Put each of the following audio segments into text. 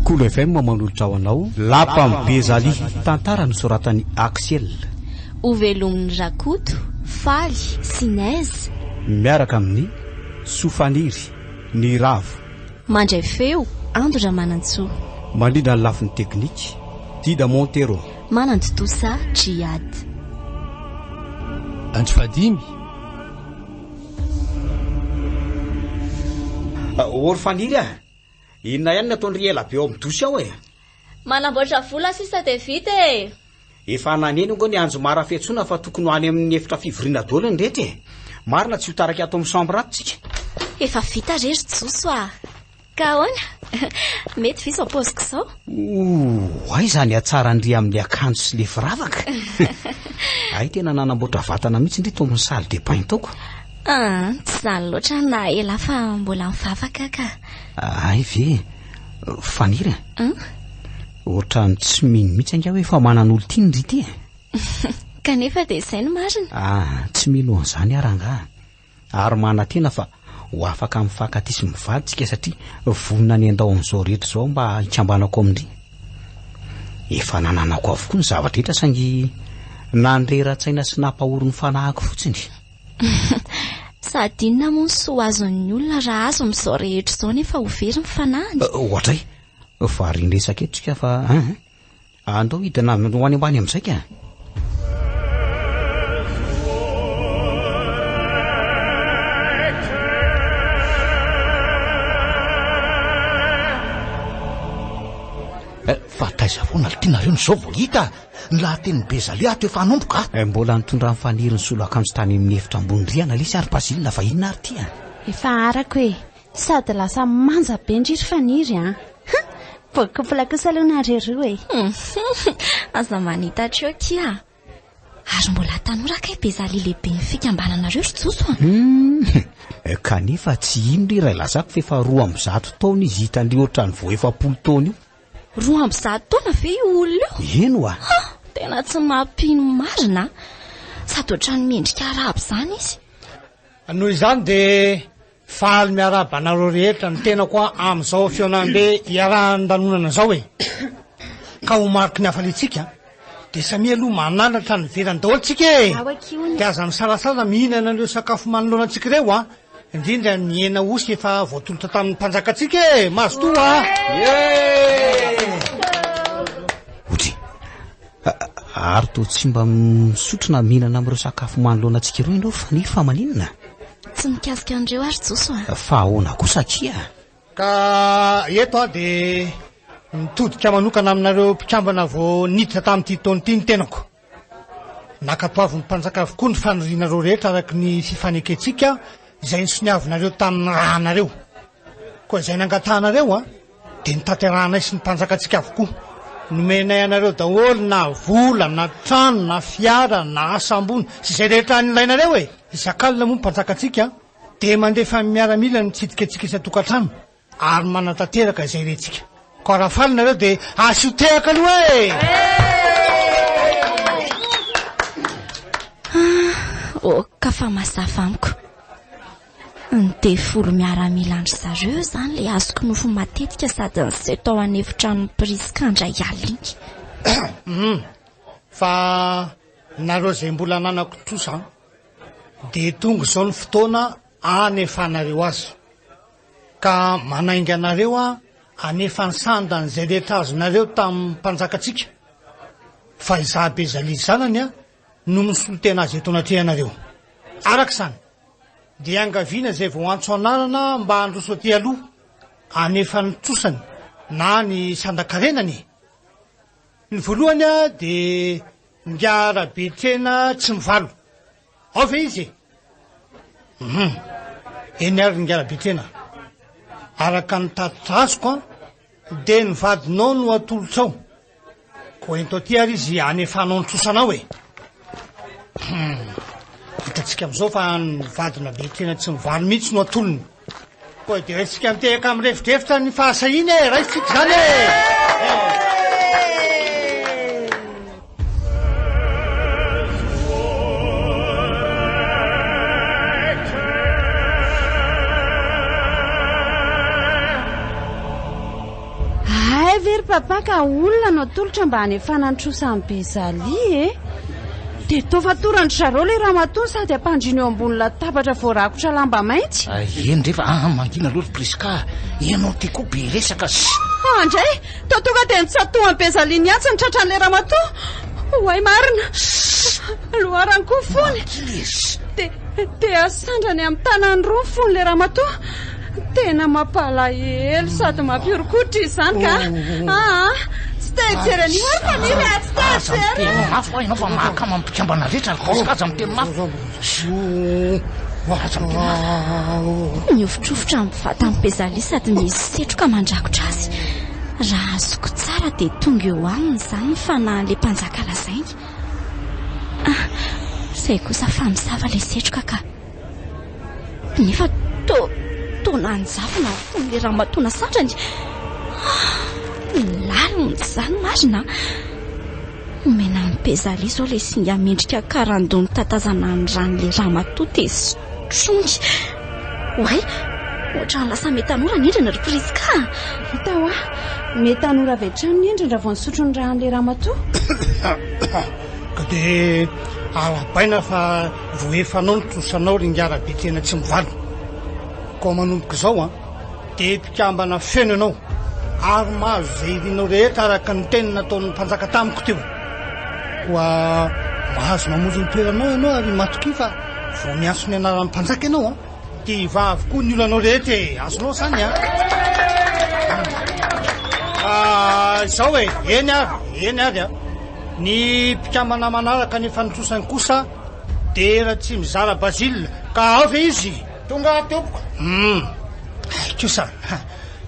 Kolo FM manolotra ho anao Lapan'i Bezaly, tantara nosoratan'i Axiel. Hovelomin'i Rakoto, Faly sy Nez. Miaraka amin'ny Sofaniry, Niravo. Mandray feo, Ando Ramanantsoa. Mandrindra ny lafiny teknika, Dida Montero. Manantontosa, Djihad. Andro fahadimy. Ô ry Faniry a! Inona ihany ny ataon-dry ela be ao amin'ny dosy ao e? Manamboatra vola sisa dia vita e! Efa naneno ange ny anjomara fiantsoana fa tokony ho any amin'ny efitra fivoriana daholo ny rehetra e! Marina tsy ho taraiky ato amin'ny chambre ato tsika. Efa vita re ry Joso a! Ka ahoana? Mety ve izao paoziko izao? Ooh, aiza ny hatsaran-dry amin'ny akanjo sy le firavaka? Hay tena nanamboatra vatana mihitsy ndry tao amin'ny salle de bain taoko. Ah, tsy izany loatra na elah fa mbola mivavaka ka. Hay ve? Faniry a! Ohatran'ny tsy mino mihitsy angaha hoe efa manan'olon-tiany ry ity e! Kanefa dia izay no marina. Ah, tsy mino an'izany aho rangaha. Ary manantena fa ho afaka mifankatia sy mivady tsika satria vonona ny handao an'izao rehetra izao mba hikambanako amin-dry. Efa nananako avokoa ny zava-drehetra saingy nandrera-tsaina sy nampahory ny fanahiko fotsiny. Sady inona moa ny soa azon'ny olona raha azony izao rehetra izao nefa ho very ny fanahiny? Ohatray, varian-dresaka eto tsika fa hein, andao hidina ho any ambany amin'izay ka. Eh, fa taiza foana ry tianareo no izao vao hita? Ny lahatenin'i Bezalia ato efa hanomboka a! Eh, mbola nitondra an'i Faniry nisolo akanjo tany amin'ny efitra ambony rihana lesy ary Basile fa inona ary ity a? Efa arako e! Sady lasa manja be ndry ry Faniry a! Hum! Beau couple kosa aloha nareo roa e! Aza manitatra eo akia a! Ary mbola tanora kay Bezalia lehiben'ny fikambananareo ry Joso a! Hum! Kanefa tsy ino ry raha ilazako fa efa 102 taona izy hitan-dry ohatran'ny vao 40 taona io. 102 taona ve io olona io? Eny oa! Ha! Tena tsy mampino marina a! Sady ohatran'ny miendrika arabo izany izy. Noho izany dia faly miarahaba anareo rehetra ny tenako amin'izao fihaonambe iarahan-danonana izao e! Ka ho mariky ny hafaliantsika dia samia aloha mananatra ny verany daholo tsika e! Dia aza misalasala mihinana an'ireo sakafo manoloana antsika ireo a! Indrindra ny hena osy efa voatolotra tamin'ny mpanjakantsika e! Mazotoa a! Otry, ary toa tsy mba misotro na mihinana amin'ireo sakafo manoloana antsika ireo ianao fa nefa maninona? Tsy mikasika an'ireo ary Joso a! Fa ahoana kosa akia? Ka eto aho dia mitodika manokana aminareo mpikambana vao niditra tamin'ity taona ity ny tenako. Nankatoavin'ny mpanjaka avokoa ny fanirianareo rehetra araka ny fifanekentsika izay nosoniavinareo tamin'ny rànareo. Koa izay nangatahanareo dia notanterahanay sy ny mpanjakantsika avokoa. Nomenay anareo daholo na vola na trano na fiara na asa ambony sy izay rehetra nilainareo e! Isak'alina moa ny mpanjakantsika dia mandefa ny miaramila mitsidika antsika isan-tokantrano ary manatanteraka izay rentsika. Koa raha faly nareo dia asio tehaka aloha e! Ah, ok fa mazava amiko. Ny devoly miaramilan-dry zareo izany ilay azoko nofy matetika sady niseho tao an'efitranon'i Prisca indray alina iny. Hum, fa nareo izay mbola ananako trosa an, dia tonga izao ny fotoana anefanareo azy. Ka manainga anareo aho hanefa ny sandan'izay rehetra azonareo tamin'ny mpanjakantsika, fa izaho Bezalily zanany no misolo tena azy eto anatrehanareo. Araka izany, dia iangaviana izay voaantso anarana mba handroso aty aloha hanefa ny trosany na ny sandan-karenany e! Ny voalohany dia Ingahy Rabetrena tsy mivalo. Ao ve izy e? Hum. Eny ary Ingahy Rabetrena. Araka ny tatitra azoko an, dia ny vadinao no atolotrao. Koa ento aty ary izy hanefanao ny trosanao e. Hum. Hitantsika amin'izao fa ny vadina Betrena tsy mivalo mihitsy no atolony. Koa dia raisitsika mitehaka mirefodrefotra ny fahasahiana e! Raisitsika izany e! Hay ve? ve ry papa ka olona no atolotra mba hanefana ny trosan'i Bezalia e? Dia toa fatoran-dry zareo ilay ramatoa no sady ampandriana eo ambony latabatra voarakotra lamba mainty. Eny re fa aa mangina aloha ry Prisca a! Ianao ity koa be resaka sy. Ah ndray! Toa tonga dia nitsatohan'i Bezalia nihantsy ny tratran'ilay ramatoa. Oay marina! Loharany koa ny fony. Mangina e! Dia dia asandrany amin'ny tanany roa ny fon'ilay ramatoa. Tena mampalahelo sady mampihoron-koditra izany ka. Aa, tsy te hijery an'io ary Faniry a, tsy te Aza hijery. miteny mafy hoa ianao fa mahakama ny mpikambana rehetra ry Prisca, aza miteny mafy. Aza miteny mafy. Mihovotrovotra amin'ny vatan'i Bezalia sady misy setroka mandrakotra azy. Raha azoko tsara dia tonga eo aminy izany ny fanahin'ilay mpanjaka lazainy. Ah, izay kosa fa misava ilay setroka ka. Nefa toa toa nanjavona ny fon'ilay ramatoa nasandrany. Ah, lalina izany marina. Omena an'i Bezalia izao ilay singa mendrika karandoha nitatazana ny ran'ilay ramatoa dia sotroiny. Oay, ohatran'ny lasa metanora ny endriny ry Prisca a! Hita hoa, metanora avy hatrany ny endriny raha vao nisotro ny ran'ilay ramatoa. Ka dia arahabaina fa voaefanao ny trosanao ry ingahy Rabetena tsy mivalona. Koa manomboka izao an, dia mpikambana feno ianao ary mahazo izay irinao rehetra araka ny teny nataon'ny mpanjaka tamiko teo. Koa mahazo mamonjy ny toeranao ianao ary matokia fa vao miantso ny anaran'ny mpanjaka ianao an, dia hivaha avokoa ny olanao rehetra e! Azonao izany an! Ah, izao e, eny ary, eny ary an! Ny mpikambana manaraka ny efa nitrosany kosa dia Ratsimizara Basile, ka ao ve izy? Tonga aho tompoko. Hum, hay kosa,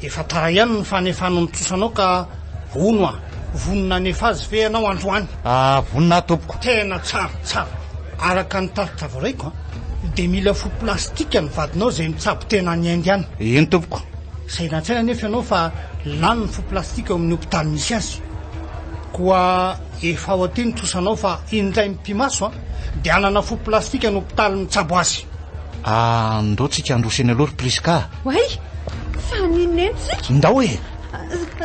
efa tara ihany ny fanefana ny trosanao ka hono a, vonona hanefa azy ve ianao androany? Ah, vonona aho tompoko. Tena tsara, tsara. Araka ny tatitra voaraiko a, dia mila fo plastika ny vadinao izay mitsabo tena any Inde any. Eny tompoko. Sahiran-tsaina anefa ianao fa lany ny fo plastika ao amin'ny hopitaly misy azy. Koa efa ao aty ny trosanao fa indray mipi-maso a, dia hanana fo plastika ny hopitaly mitsabo azy. Ah, ndao tsika handroso eny aloha ry Prisca a. Oay! Fa n'inona eny tsika? Ndao e!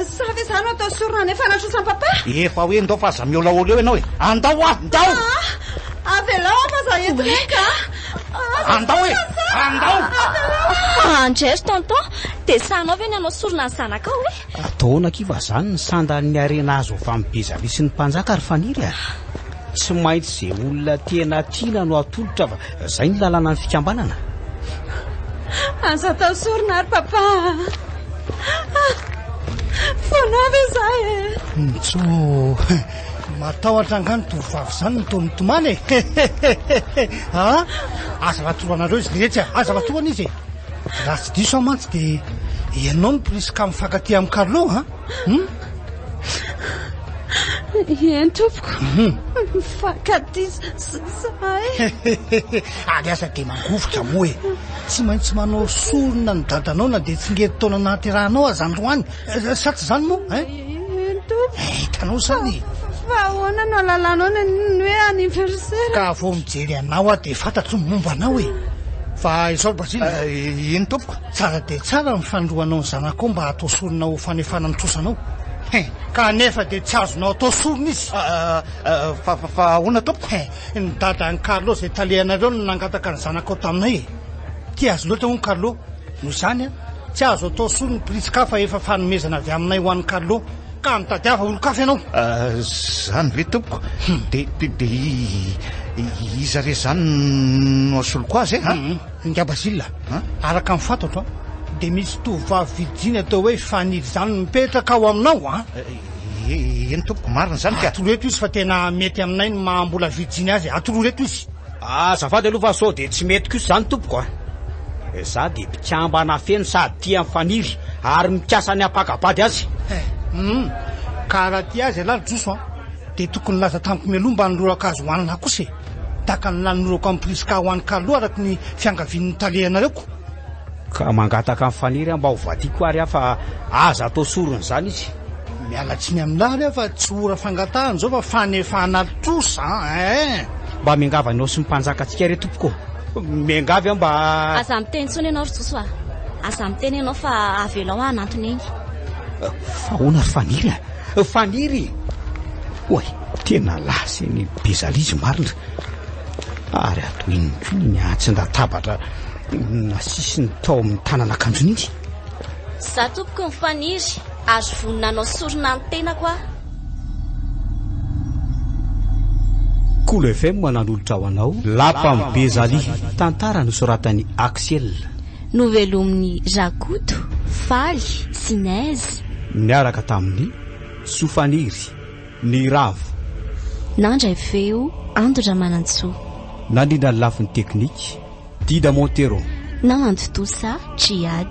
Sa ve za no atao sorona nefa natrosan'i papa? Efa hoe ndao fa aza miolaola eo ianao e! Andao hoa! Ndao! Ah! Avelao aho fa za eto eny ka! Andao e! Andao! Ah, ndray ry tonton, dia sahinao ve ny hanao sorona ny zanakao e? Atao ahoana akia fa zany ny sandan'ny harena azo avy amin'ny Bezalia sy ny mpanjaka ry Faniry a! Tsy maintsy izay olona tena tiana no atolotra fa zay ny lalànan'ny fikambanana. Aza atao sorona ary papa a! Foana ve za e? Ntso, matahotra angaha ny tovovavy izany no toa mitomany e? A! Aza fatoranareo izy letsy a! Aza fatorana izy e! Raha tsy diso aho mantsy dia ianao no Prisca mifankatia amin'i Carlo a! Hum? Eny tompoko, Mhm. mifankatia zahay. Ary aza dia mangovitra moa e! Tsy maintsy manao sorona ny dadanao na dia tsingerin-taona nahaterahanao aza androany. Eh, sa tsy izany moa? Hein? Eny tompoko. Eh, hitanao izany e! Fa ahoana no ahalalanao ny ny hoe anniversaire? Ka vao mijery anao aho dia fantatro ny momba anao e! Fa izao ry Basile. Eh, eny tompoko. Tsara dia tsara ny fanindroanao ny zanakao mba hatao sorona ho fanefana ny trosanao. He, kanefa dia tsy azonao atao sorona izy. Ah, ah, fa, fa, fa ahoana tompoko? He, ny dadan'i Carlo izay talehanareo no nangataka ny zanakao taminay e. Tia azy loatra hono Carlo. Noho izany, tsy azo atao sorona i Prisca fa efa fanomezana avy aminay ho an'i Carlo. Ka mitadiava olon-kafa ianao. Izany ve tompoko? Dia, dia, dia iza re izany no asoloko azy e? Hum, Ingahy Basile, araka ny fantatro an, dia misy tovovavy virjiny atao hoe Faniry izany mipetraka ao aminao an? Eny tompoko, marina izany ka. Atoroy eto izy fa tena mety aminay ny maha mbola virjiny azy. Atoroy eto izy. Azafady aloha fa sao dia tsy mety kosa izany tompoko a! Za dia mpikambana feno sady tia an'i Faniry ary mikasa ny hampaka-bady azy. Hum, ka raha tia azy ialahy ry Joso a, dia tokony nilaza tamiko mialoha mba hanolorako azy ho an'lah kosa e! Tahaka ny nanolorako an'i Prisca ho an'i Carlo araka ny fiangavian'ny talehanareo ko! Ka mangataka an'i Faniry aho mba ho vadiko ary aho fa aza atao sorona izany izy. Miala tsiny amin'lah ary aho fa tsy ora fangatahana izao fa fanefana trosa an! Mba miangavy anao sy ny mpanjakantsika re tompoko ô! Miangavy aho mba. Aza miteny intsony ianao ry Joso a! Aza miteny ianao fa avelao aho hanantona eny. Fa ahoana ry Faniry a? Faniry! Oay, tena lasa iny Bezaly izy marina. Ary ato inona koa iny antsin-databatra nasisiny tao amin'ny tanan'akanjony iny? Za tompoko ny Faniry ary vonona hanao sorona ny tenako aho. Kolo FM nanolotra ho anao Lapan'i Bezaly, tantara nosoratan'i Axiel. Novelomin'i Rakoto, Faly sy Neige. Niaraka tamin'i Sofaniry, Niravo. Nandray feo, Ando Ramanantsoa. Nandrindra ny lafiny teknika, Dida Montero. Namantotosa, Djihad.